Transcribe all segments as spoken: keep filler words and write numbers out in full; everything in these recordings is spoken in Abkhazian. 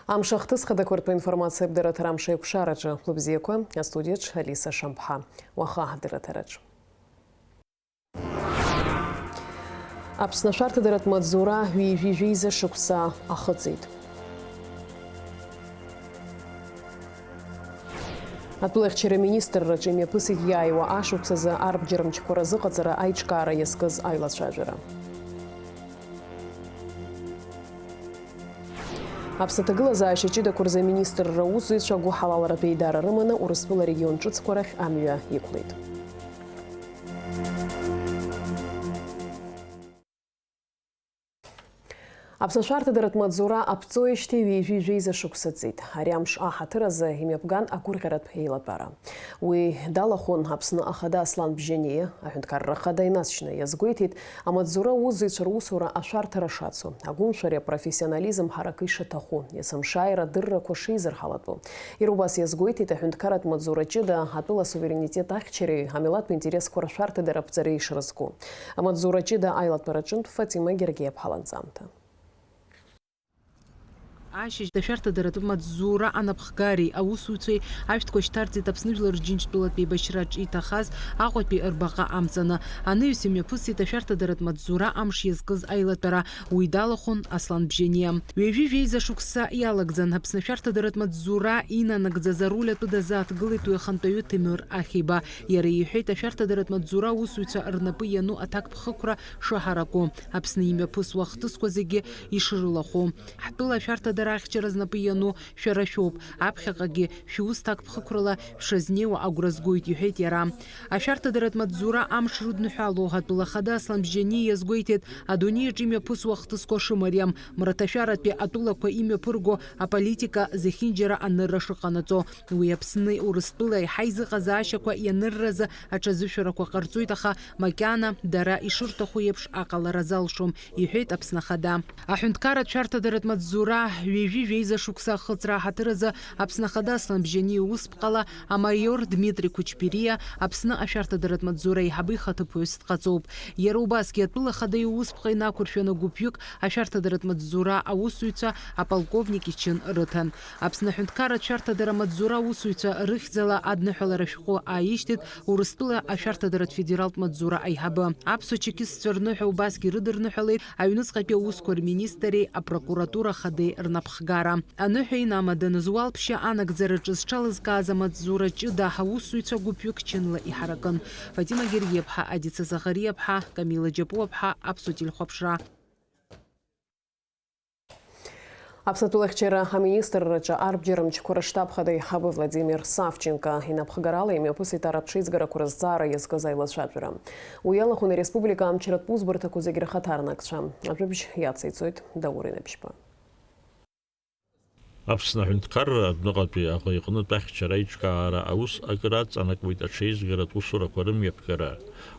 Амш ахҭыс хадақәа ртәы информациатә дырраҭара амш еиқәшараҿы. Лыбзиақәа, астудиаҿ Алиса Шамԥҳа. Уаха ҳдырраҭараҿ. Аԥсны ашәарҭадаратә маҵзура ҩажәи жәеиза шықәса ахыҵит. Атәылахьчара министрраҿы имҩаԥысит иааиуа ашықәсазы арбџьар мчқәа разыҟаҵара аиҿкаара иазкыз аилацәажәара. Аԥсны аҭагылазаашьа ҷыдақәа рзы аминистрра аусзуҩцәа гәыҳалалратә еидара рыманы Урыстәыла арегион ҿыцқәа рахь амҩа иқәлеит. Аԥсны ашәарҭадаратә маҵзура аԥҵоижьҭеи ҩажәи жәеиза шықәса ҵит. Ари амш аҳаҭыр азы имҩаԥган агәырӷьаратә еилатәара. Уи далахәын Аԥсны Ахада Аслан Бжьаниа, аҳәынҭқарра Ахада инаҵшьны иазгәеиҭеит, амаҵзура аусзуҩцәа русура ашәарҭара шацу, агәымшәареи апрофессионализм ҳаракы ишаҭаху, есымшааира адыррақәа шеизырҳалатәу. Иара убас иазгәеиҭеит аҳәынҭқарратә маҵзура ҷыда атәыла асуверенитет ахьчареи амилаҭтә интересқәа ршәарҭадара аԥҵареи ишрызку. Амаҵзура ҷыда аилатәара аҿынтә Фатима Гергиаԥҳа ланҵамҭа. Ашьыжь, ашәарҭадаратә маҵзура анапхгареи аусуцәеи ашәҭқәа шьҭарҵеит Аԥсны Жәлар Рџьынџьтәылатә еибашьраҿ иҭахаз Аҟәатәи рбаҟа амҵаны. Анаҩс имҩаԥысит ашәарҭадаратә маҵзура амш иазкыз аилатәара. Уи далахәын Аслан Бжьаниа. Ҩажәи жәеиза шықәса иалагӡан Аԥсны ашәарҭадаратә маҵзура инанагӡаз аруль атәы дазааҭгылеит уи ахантәаҩы Ҭемыр Ахиба. Иара иҳәеит, ашәарҭадаратә маҵзура аусуҩцәа рнапы иану аҭакԥхықәра шаҳараку, Аԥсны имҩаԥысуа ахҭысқәа зегьы ишрылахәу. Ҳтәыла ашәарҭадара ахьчара знапы иану шәара шәоуп, аԥхьаҟагьы шәус ҭакԥхықәрала шәшазнеиуа агәра згоит, иҳәеит иара. Ашәарҭадаратә маҵзура амш рыдныҳәало атәыла ахада Аслан Бжьаниа иазгәеиҭеит, адунеи аҿы имҩаԥысуа ахҭысқәа шымариам, мраҭашәаратәи атәылақәа имҩаԥырго аполитика зехьынџьара анырра шыҟанаҵо. Уи Аԥсни Урыстәылеи ҳаизыҟазаашьақәа ианырразы аҽазышәарақәа ҟарҵоит, аха макьана дара ишырҭаху еиԥш аҟалара залшом, иҳәеит Аԥсны Ахада. Аҳәынҭқарратә шәарҭадаратә маҵзура ҩажәи жәеиза шықәса ахыҵра аҳаҭыр азы Аԥсны Ахада Аслан Бжьаниа иусԥҟала амаиор Дмитри Кучпириа Аԥсны ашәарҭадаратә маҵзура аиҳабы ихаҭыԥуаҩыс дҟаҵоуп. Иара убасгьы атәыла ахада иусԥҟа инақәыршәаны гәыԥҩык ашәарҭадаратә маҵзура аусзуҩцәа аполковник ичын рыҭан. Аԥсны аҳәынҭқарратә шәарҭадара маҵзура аусзуҩцәа рыхьӡала адныҳәалара ашәҟәы ааишьҭит Урыстәыла ашәарҭадаратә федералтә маҵзура аиҳабы. Аԥсуа чекистцәа рныҳәа убасгьы ирыдырныҳәалеит аҩныҵҟатәи аусқәа рминистрреи апрокуратура ахадеи рнапхгара. Аныҳәа инамаданы зуалԥшьа анагӡараҿы зҽалызкааз амаҵзура ҷыда аусзуҩцәа гәыԥҩык чынла иҳаракын. Фатима Гергиаԥҳа, Адица Заӷариаԥҳа, Камила Џьапуаԥҳа, Аԥсуа телехәаԥшра. Аԥсны атәылахьчара аминистрраҿы арбџьар мчқәа рыштаб хада аиҳабы Владимир Савченко инапхгарала имҩаԥысит арратә ҽеизгарақәа рызҵаара иазкыз аилацәажәара. Уи иалахәын ареспублика амчратә усбарҭақәа зегьы рхаҭарнакцәа. Ажәабжь иациҵоит Даур Инабжьба. Аԥсны аҳәынҭқарра адәныҟатәи аӷа иҟнытә ахьчара аиҿкаара аус акыр аҵанакуеит аҽеизгаратә усурақәа рымҩаԥгара.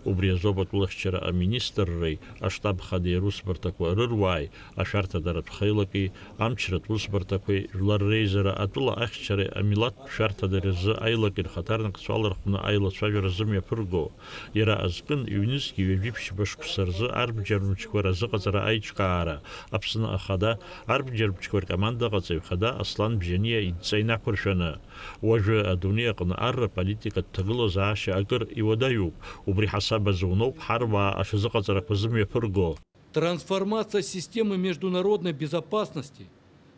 Убри азоуп атәылахьчара аминистрреи аштаб хадеи русбарҭақәа рыруааи, ашәарҭадаратә хеилаки, амчратә усбарҭақәеи, жәлар реизара атәыла ахьчареи амилаҭтә шәарҭадареи рзы аилак ирхаҭарнакцәа алархәны аилацәажәара зымҩаԥырго. Иара азкын, ҩнызқьи ҩажәи ԥшьба шықәса рзы арбџьар мчқәа разыҟаҵара аиҿкаара, Аԥсны Ахада, арбџьар мчқәа ркомандаҟаҵаҩ хада Аслан Бжьаниа идҵа инақәыршәаны. Уажәы адунеи аҟны арра политикатә ҭагылазаашьа акыр иуадаҩуп, убри ҳасаб азуноуп ҳаруаа аҽазыҟаҵарақәа зымҩаԥырго. Трансформация системы международной безопасности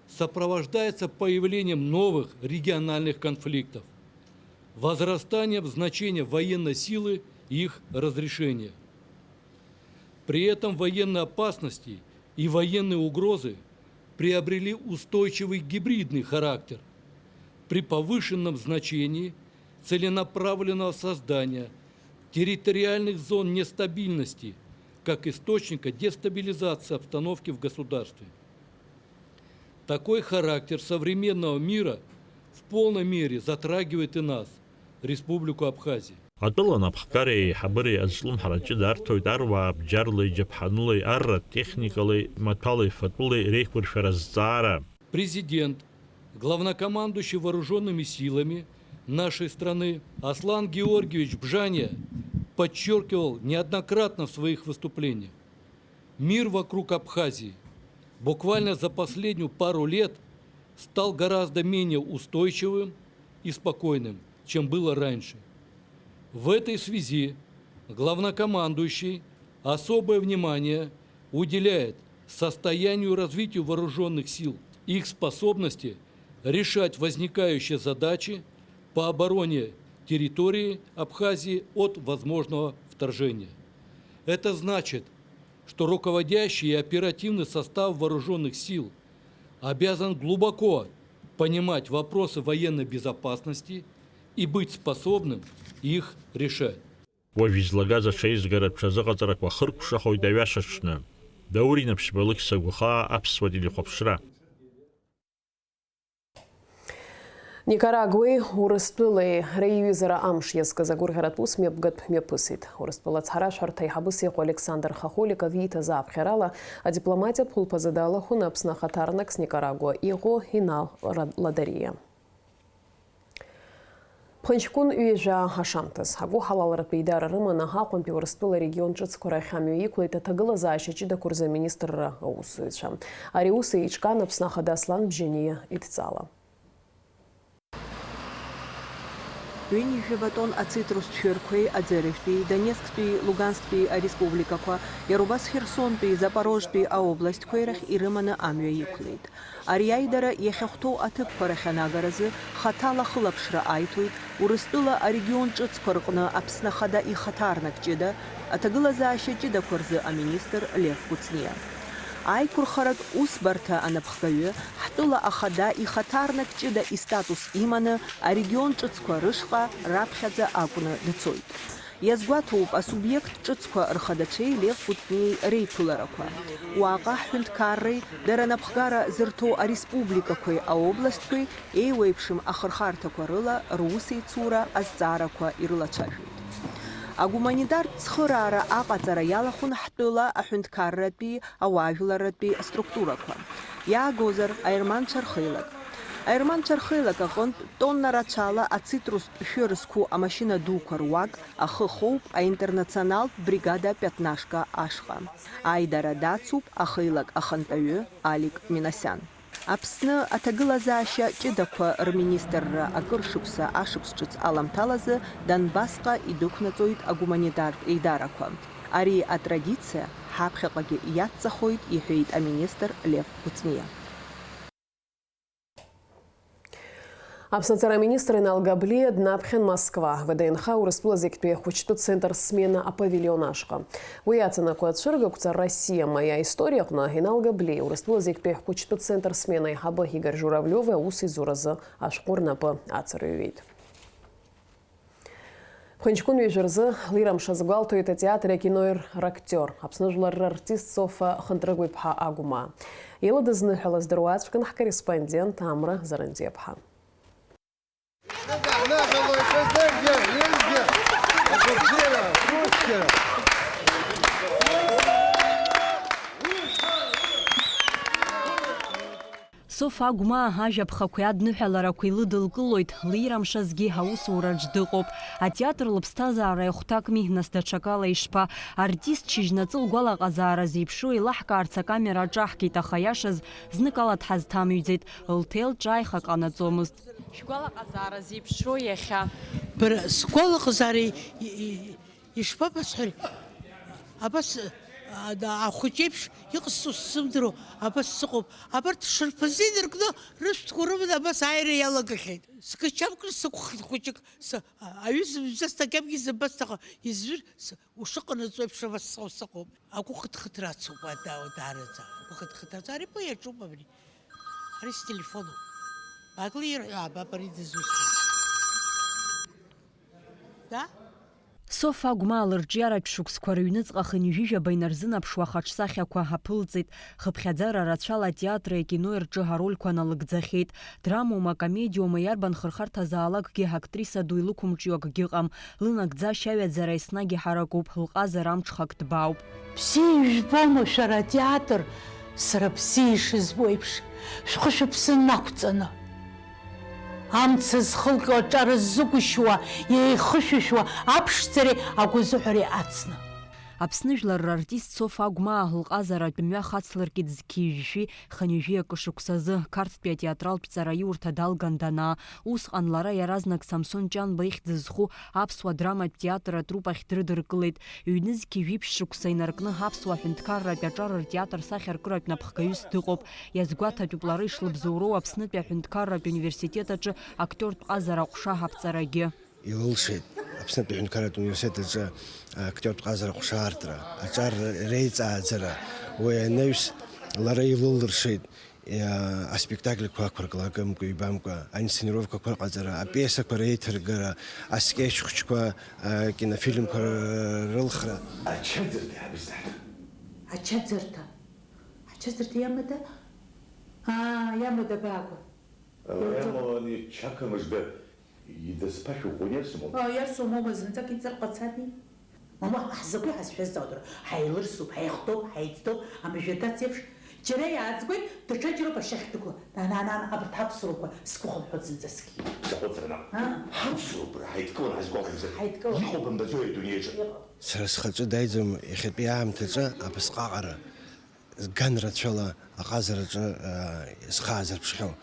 сопровождается появлением новых региональных конфликтов, возрастанием значения военной силы и их разрешения. При этом военные опасности и военные угрозы приобрели устойчивый гибридный характер при повышенном значении целенаправленного создания территориальных зон нестабильности как источника дестабилизации обстановки в государстве. Такой характер современного мира в полной мере затрагивает и нас, Республику Абхазия. Атәыла анапхгареи аиҳабыреи азҿлымҳара ҷыда арҭоит аруаа бџьарлеи џьаԥҳанылеи, арратә техникалеи, маҭәалеи фатәылеи реиқәыршәара азҵаара. Президент, главнокомандующий вооружёнными силами нашей страны Аслан Георгиевич Бжания подчеркивал неоднократно в своих выступлениях: мир вокруг Абхазии буквально за последнюю пару лет стал гораздо менее устойчивым и спокойным, чем было раньше. В этой связи главнокомандующий особое внимание уделяет состоянию и развитию вооружённых сил, их способности решать возникающие задачи по обороне территории Абхазии от возможного вторжения. Это значит, что руководящий и оперативный состав вооружённых сил обязан глубоко понимать вопросы военной безопасности и быть способным их решать. Уажә излагаз аҽеизгаратә ҽазыҟаҵарақәа хыркәшахоит аҩаша аҽны. Даур Инаԥшьба, Алықьса Гәахаа, Аԥсуа телехәаԥшра. Никарагуеи Урыстәылеи реиҩызара амш иазкыз агәырӷьаратә ус мҩаԥгатә мҩаԥысит. Урыстәыла ацҳаражәҳәарҭа аиҳабыс иҟоу Александр Хахуликов ииҭаз ааԥхьарала, адипломатиатә хәылԥазы далахәын Аԥсны ахаҭарнакс Никарагуа иҟоу Инал Ра-, Ладариа. Ԥхынҷкәын ҩажәа ашамҭаз, агәыҳалалратә еидара рыманы, Аҟәантәи Урыстәыла арегион ҿыцқәа рахь амҩа иқәлеит аҭагылазаашьа ҷыдақәа рзы аминистрра аусзуҩцәа. Ари аус еиҿкаан Аԥсны Ахада Аслан Бжьаниа идҵала. Ҩынҩажәаба тонн ацитрустә шәырқәеи аӡырҩтәи, Донецктәи, Луганстәи ареспубликақәа, иара убас Херсонтәи, Запорожтәи аобластқәеи рахь ирыманы амҩа иқәлеит. Ари аидара иахьахәҭоу аҭыԥқәа рахь анагаразы хаҭала ахылаԥшра аиҭоит Урыстәыла арегион ҿыцқәа рҟны Аԥсны Ахада ихаҭарнак ҷыда, аҭагылазаашьа ҷыдақәа рзы аминистр Лев Кәыҵниа. Аиқәырхаратә усбарҭа анапхгаҩы ҳтәыла Ахада ихаҭарнак ҷыда истатус иманы арегион ҿыцқәа рышҟа раԥхьаӡа акәны дцоит. Иазгәаҭоуп асубиект ҿыцқәа рхадацәеи Лев Кәыҵниеи реиԥыларақәа. Уаҟа ҳҳәынҭқарреи дара напхгара зырҭо ареспубликақәеи аобластқәеи еиуеиԥшым ахырхарҭақәа рыла русеицура азҵаарақәа ирылацәажәоит. Агуманитартә цхыраара аҟаҵара иалахәын ҳтәыла аҳәынҭқарратәи ауаажәларратәи аструктурақәа. Иаагозар, аерманцәа рхеилак. Аерманцәа рхеилак аҟынтә тонна рацәала ацитрустә шәыр зқәу амашьына дуқәа руак ахы хоуп аинтернационалтә бригада Пиатнашка ашҟа. Аидара дацуп ахеилак ахантәаҩы Алик Минасиан. Аԥсны аҭагылазаашьа ҷыдақәа рминистрра акыр шықәса ашықәс ҿыц аламҭалазы Донбассҟа идәықәнаҵоит агуманитартә еидарақәа. Ари атрадициа ҳаԥхьаҟагьы иацҵахоит, иҳәеит аминистр Лев Кәыҵниа. Аԥсны аҵара аминистр Инал Габлиа днаԥхьан Москва, ВДНХ Урыстәыла зегьтәи ахәыҷтәы центр Смена апавилион ашҟа. Уи иаҵанакуа ацәыргақәҵа Россиа моя история аҟны Инал Габлиа Урыстәыла зегьтәи ахәыҷтәы центр Смена аиҳабы Игорь Журавлиови аусеизуразы ашәҟәы рнапы ацырҩуеит. Ԥхынҷкәын ҩажәа рзы лира мшаз гәалҭоит атеатри акинои рактиор, Аԥсны жәлар рартист Софа Хынтрыгә-иԥҳа Агәмаа. Ила дызныҳәала здыруаҵәҟьан ҳкорреспондент Амра Зарандиаԥҳа. Софа Агәмаа ажәа ԥхақәеи адныҳәаларақәеи лыдылкылоит, лирамшазгьы аусураҿ дыҟоуп. Атеатр лыԥсҭазаара иахәҭакми, нас даҽакала ишԥа? Артист шьыжьнаҵы лгәалаҟазаара зеиԥшроу еилаҳкаарц акамера аҿаҳкит, аха иашаз зныкала дҳазҭамҩӡеит, лҭел ҿааихак ҟанаҵомызт. Шәгәалаҟазаара зеиԥшроу иахьа? Бара сгәалаҟазаара и-, и-, Ишԥабасҳәари? Абас, а, да, ахәыҷеиԥш иҟасҵо сзымдыруа, абас сыҟоуп. Абарҭ шарԥазы инаркны рышәҭқәа рыманы абас ааира иалагахьеит. Сгачамкны сықәхеит хәыҷык. С-, а, аҩыза мза стакьамгьы зымбацҭаха изжәыр, с-, ушыҟанаҵо еиԥш абас сыҟоу сыҟоуп. Агәы хыҭхыҭра ацуп, ада-, даараӡа. Агәы хыҭхыҭра ацу. Ари поет иаҿуп абри. Ари стелефонуп. Баклеир, а, ба-, бари дызусҭа. Да? Софа Агәмаа лырҿиаратә шықәсқәа рыҩныҵҟа хынҩажәижәаба инарзынаԥшуа хаҿсахьақәа аԥылҵеит, хыԥхьаӡара рацәала атеатри акинои рҿы арольқәа налыгӡахьеит. Драмоума, комедиоума, иарбан хырхарҭазаалакгьы актриса ду илықәымҿио акгьы ыҟам. Лынагӡашьа аҩаӡара еснагь иҳаракуп, лҟазара амҽхак ҭбаауп. Бзиа ижәбома шәара атеатр, сара бзиа ишызбо еиԥш, шәхы-шәыԥсы нақәҵаны? Амца зхылҟьо аҿар ззыгәышьуа, еихышәышәуа аԥшӡареи агәазыҳәареи ацны. Аԥсны жәлар рартист Софа Агәмаа лҟазара атәымҩа хацлыркит зқьи жәшәи хынҩажәи акы шықәсазы, Қарҭтәи атеатралтә ҵараиурҭа далган данаа. Усҟан лара иаразнак Самсон Ҷанба ихьӡ зху аԥсуа драматә театр атруппахь дрыдыркылеит. Ҩнызқьи жәиԥшь шықәса инаркны аԥсуа ҳәынҭқарратә аҿар ртеатр сахьаркыратә напхгаҩыс дыҟоуп. Иазгәаҭатәуп лара ишлыбзоуроу Аԥснытәи аҳәынҭқарратә университет аҿы актиортә ҟазара аҟәша аԥҵарагьы. Илылшеит Аԥснытәи аҳәынҭқарратә университет аҿы актиортә ҟазара аҟәша аартра, аҿар реиҵааӡара. Уи анаҩс лара илылыршеит, иа-, аспектакльқәа ақәыркла акымкәа-ҩбамкәа, аинсценировкақәа рҟаҵара, апиесақәа реиҭаргара, аскетч хәыҷқәа, а, кинофильмқәа рылхра. Ачаӡырҭа иҳабызааит. Ачаӡырҭа. Ачаӡырҭа иамада? Аа, иамада абаақәа? Иамоу ани чақамыжда. Идызԥашәу ӷәӷәа иарсума? Ыы, иарсума, зынӡак иҵырҟацами? Мамоу, ҳзакәи ҳазшәаз зауадыруа? Ҳаилырсуп, ҳаихтәоуп, ҳаиҵтәоуп, амыжәа дац еиԥш. Џьара иааӡгоит, даҽаџьароуп ашьахь дықәла. Нана, нана, абарҭ аԥсуарақәа сгәыхәлҳәоит зынӡаскгьы. Саҟәыҵра наҟ. Аа? Ҳаԥсуароуп, ҳаидкыланы ҳазгәаҟуазар. Ҳаидкыланы. Иҟоу бымбаӡои адунеи аҿы? Иҟоу. Сара схаҿы даиӡом иахьатәи аамҭаҿы абасҟак аҟара. Ган рацәала аҟазараҿы, аа, схы аазырԥшхьоу.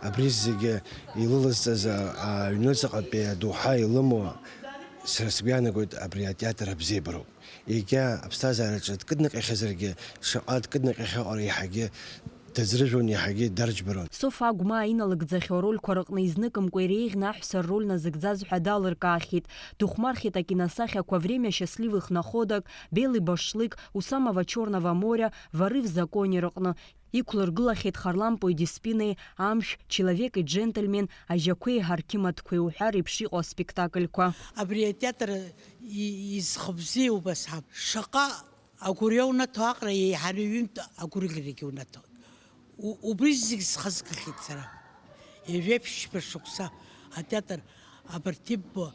Абри зегьы илылазҵаз, аа, аҩныҵҟатәи адоуҳа илымоу, сара сгәы иаанагоит, абри атеатр абзиабароуп. Егьа аԥсҭазаараҿы дкыднаҟьахьазаргьы, шаҟа дкыднаҟьахьоу аҟара иаҳагьы даӡрыжәуан, иаҳагьы дарџьбарон. Софа Агәмаа иналыгӡахьоу арольқәа рыҟны изныкымкәа иреиӷьны аҳәса рроль назыгӡаз ҳәа далыркаахьеит. Дыхәмархьеит акиносахьақәа «Время счастливых находок», «Белый башлык», «У самого Чёрного моря», «Воры в законе» рыҟны. Иқәлыргылахьеит Харлампои Деспинеи «Амшә», «Человек и джентльмен», «Ажьақәеи ҳарқьымаҭқәеи» уҳәа реиԥш иҟоу аспектакльқәа. Абри атеатр и-, изхыбзиоу убас ҳәа. Шаҟа агәырҩа унаҭо аҟара еиҳаны ҩынтә агәырӷьарагьы унаҭоит. У-, убри зегь схазгахьеит сара. Ҩажәеиԥшьба шықәса атеатр абарҭ иббо.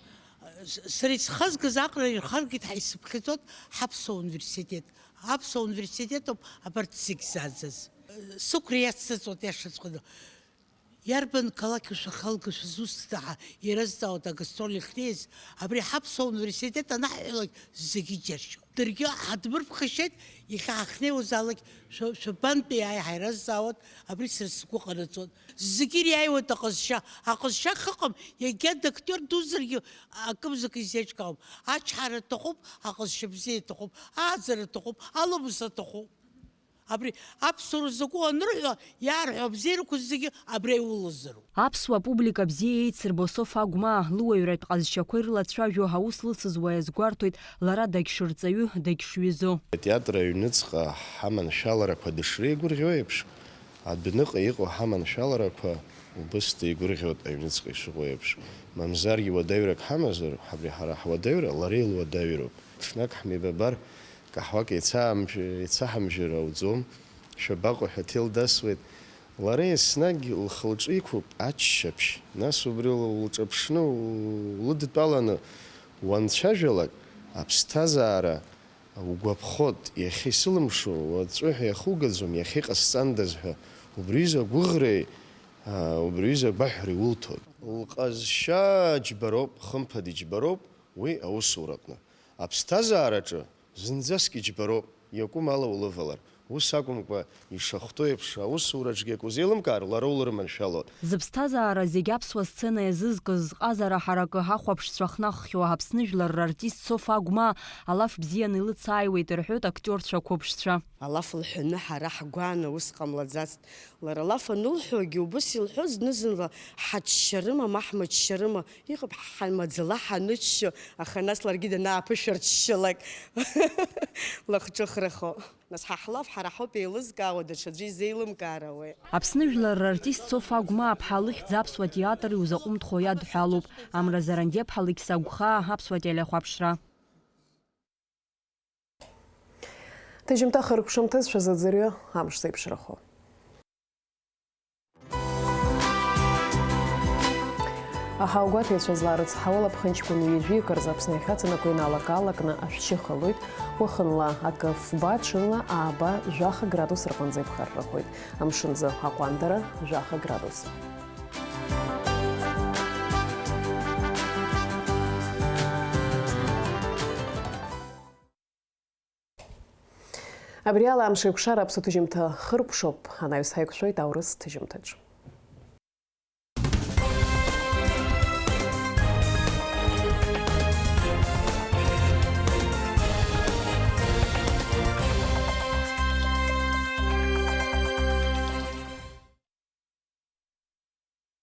С-, сара исхазгаз аҟара ирхаргеит ҳәа исыԥхьаӡоит ҳаԥсуа университет. Аԥсуа университет ауп абарҭ зегь зааӡаз. Сықәра иацсыҵоит, иашаҵәҟьаны. Иарбан қалақь ушәахьалгашәа зусҭда ҳәа ирызҵаауеит агастроль иахьнеиз, абри ҳаԥсуа университет анаҳҳәалак зегьы иџьаршьон. Даргьы ҳадмырԥхашьеит, иахьа ҳахьнеиуазаалак шәа-, шәабантәи ааи ҳәа ирызҵаауеит, абри сара сгәы ҟанаҵон. Зегьы ириааиуеит аҟазшьа, аҟазшьа ахьыҟам, егьа дактиор дузаргьы акымзак изеиҿкаауам. Ачҳара аҭахуп, аҟазшьа бзиа аҭахуп, ааӡара аҭахуп, аламыс аҭахуп. Абри аԥсуара закәу анырҳәо, иаарҳәо абзиарақәа зегьы абри аиулазароуп. Аԥсуа публика бзиа еицырбо Софа Агәмаа лыуаҩратә ҟазшьақәа ирылацәажәо аус лыцызуа иазгәарҭоит лара дагьшырҵаҩу, дагьшҩызоу. Атеатр аҩныҵҟа ҳаманшәаларақәа дышреигәырӷьо еиԥш, адәныҟа иҟоу ҳаманшәаларақәа убыс деигәырӷьоит аҩныҵҟа ишыҟоу еиԥш. Мамзаргьы уадаҩрак ҳамазар, абри ҳара ҳуадаҩра лара илуадаҩроуп. Ҽнак ҳмеибабар, каҳуак еицаамжә-, еицаҳамжәыр ауӡом, шәабаҟоу ҳәа ҭилдасуеит. Лара еснагь лхы-лҿы иқәуп аччаԥшь, нас убри лҿаԥшны улыдтәаланы уанцәажәалак, аԥсҭазаара угәаԥхоит, иахьа исылымшо уаҵәы ҳәа иахугаӡом, иахьа иҟасҵандаз ҳәа, убри аҩыза агәыӷреи, аа, убри аҩыза агәаҳәареи улҭоит. Лҟазшьа џьбароуп, хымԥада иџьбароуп уи аусураҟны. Аԥсҭазаараҿы зынӡаск иџьбароуп, иакәым ала улывалар. Ус акәымкәа, ишахәҭоу еиԥш, аусураҿгьы акы узеилымкаар, лара улырманшәалоит. Зыԥсҭазаара зегь аԥсуа сцена иазызкыз, зҟазара ҳаракы ҳахәаԥшцәа хнаххьоу Аԥсны жәлар рартист Софа Агәмаа алаф бзианы илыцааиуеит рҳәоит актиорцәа қәыԥшцәа. Алаф лҳәаны ҳара ҳгәааны аус ҟамлаӡацт. Лара алаф анылҳәогьы убыс илҳәоит зны-зынла, ҳаччарыма, ма ҳмыччарыма, иҟоуп ҳамаӡала ҳаныччо, аха нас ларгьы данааԥышәарччалак лахҿыхрахо. Нас ҳа ҳлаф ҳара ҳауп еилызкаауа, даҽаӡәы изеилымкаара ауеи? Аԥсны жәлар рартист Софа Агәмаа-ԥҳа лыхьӡ аԥсуа театр иузаҟәымҭхо иадҳәалоуп. Амра Зарандиаԥҳа Лықьса Агәхаа, аԥсуа телехәаԥшра. Ҭыжьымҭаха рықәшамҭазшәа заӡырҩы амш зеиԥшрахо. Аҳауа гәаҭеицәа зларыцҳауа лаԥхынҷқәа ҩажәи акы рзы Аԥсны иахьаҵанакуа иналак-аалакны ашәшьы халоит, уахынла акы фба, ҽынла ааба, жәаха градус рҟынӡа иԥхаррахоит. Амшынӡы аҟәандара жәаха градус. Абри ала Амшеикәшара аԥсуа ҭыжьымҭа хыркәшоуп, анаҩс ҳаиқәшәоит аурыс ҭыжьымҭаҿ.